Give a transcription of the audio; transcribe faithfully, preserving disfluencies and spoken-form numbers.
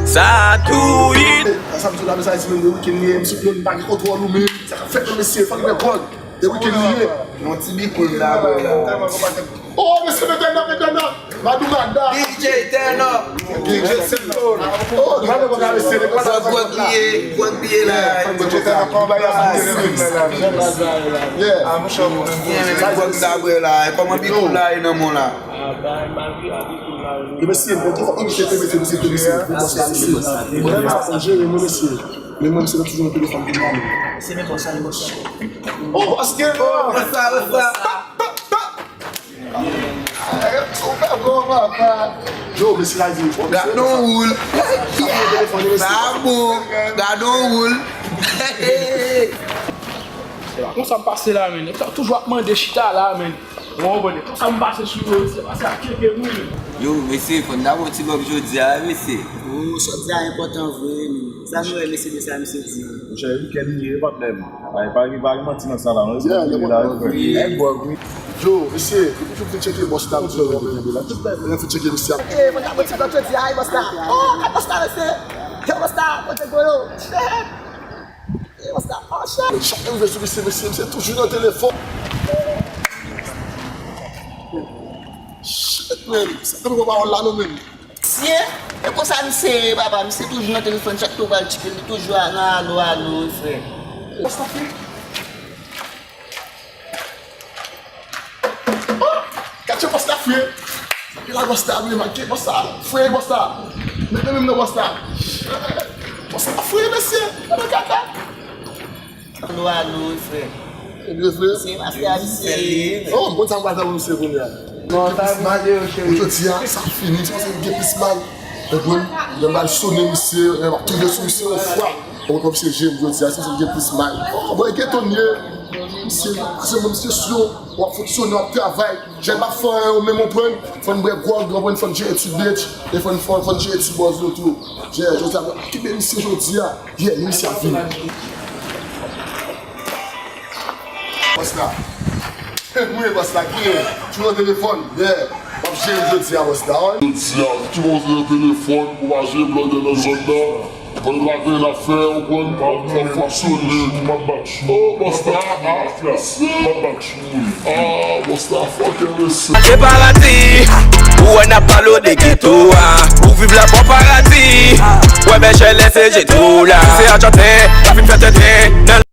Sa tou it. Sa m di w la, mesye, di menm de wikenn li ye, m sou pye, m pa gen kontwòl ou menm. Sa k ap fèt nan mesye, fò n gen kòd. De wikenn li ye. Yon ti bikoul la, bro. Oh, mesye, mete nan, mete nan. Madou Magda. D J Turn Up. D J Turn Up. Oh, gade kòman mesye, gade kòman mesye. Gwòg li ye, gwòg li ye la. D J Turn Up, kòman bagay la. Yeah. Gwòg la, bro, la. Kòman bikoul la ye nan men w la? Mesye, bon, tout fòk nou mete, mete, mete, mete, mete, mesye. Mwen, sa, sa jere mwen, mesye. Men mwen, mesye, toujou nan telefòn pou mwen. Se men konsa, li konsa. Oh, paske, oh. What's up, what's up? Yo, mesye la di, oh, mesye, Gad on woul. Sa bon, gad on woul. Konsa m pase la, men. Nèg sa toujou ap mande chita la, men. Ou konprann? Konsa m pase sou yo, se pase ak tcheke nou, men. Yo, mesye, fò n ta pran ti bòb jodi a, wi, mesye. Oh, sa w di a enpòtan vre, men. Sa nou wè, mesye, de sa misye di? Monchè, wikenn li ye, patnè m. Pa, pa, pa gen manti nan sa la, non. Yo, mesye, depi w fin tcheke bòs la, ou di w ap kenbe la. Tout bèl, lè w fin tcheke mesye a. Ey, mwen ta pran ti bòb jodi a, ey, bòs la. Oh, gad bòs la, mesye. Yo, bòs la, kote gwo yo. Shit. Ey, bòs la, oh, shit. Chak lè m jwe sou misye, mesye, misye toujou nan telefòn. Shit, man. Sa kanpe pran pawòl la, non, men. Mesye, e konsa misye ye, papa. Misye toujou nan telefòn, chak tou pral tcheke, li toujou nan alo, alo, wi, frè. Bòs la fre. Oh! Gad jan bòs la fre. Sa ki la bòs la, vle make bòs la. Fre bòs la. Met men menm nan bòs la. Bòs la fre, mesye. Gade kaka. Alo, alo, wi, frè. Ebyen, frè. Se mafya misye ye. Oh, m konn sa m pral fè pou misye kounye a. Non, sa mal de yo, cheri. Jodi a, sa fini, se paske m gen plis mal. Ou konprann? Lè m al sonnen misye, lè m ap tonbe sou misye yon fwa. Ou konprann, misye jere m jodi a, se paske m gen plis mal. Oh, bon, e gentan m ye. Misye, se mwen, misye sou, w ap fonksyone, w ap travay. Jèn pa fè anyen, ou menm, ou konprann. Fò n bwè gwòg, ou konprann, fò n jere ti bitch, e fò n, fò n, fò n jere ti bòz nou tou. Jè, jodi a, kenbe misye jodi a. Yeah, misye ap vini. Bòs la. Mwen, bòs la, ki ye? Toujou nan telefòn. Yeah. W ap jere m jodi a, bòs la, wi. Jodi a, ki bòs nan telefòn, pou pa jere blòdè nan zòn nan. Konn pa gen afè, ou konn, fò fonksyone. M ap bat chou. Oh, bòs la, ah, ah, mesye. M ap bat chou, wi. Ah, bòs la, fucking mesye. Se parati, ou wè n ap pale w de geto a. Ou viv la bò parati, wè men chèlè se jeto la. Se a chante, pa fin fè tenten, nan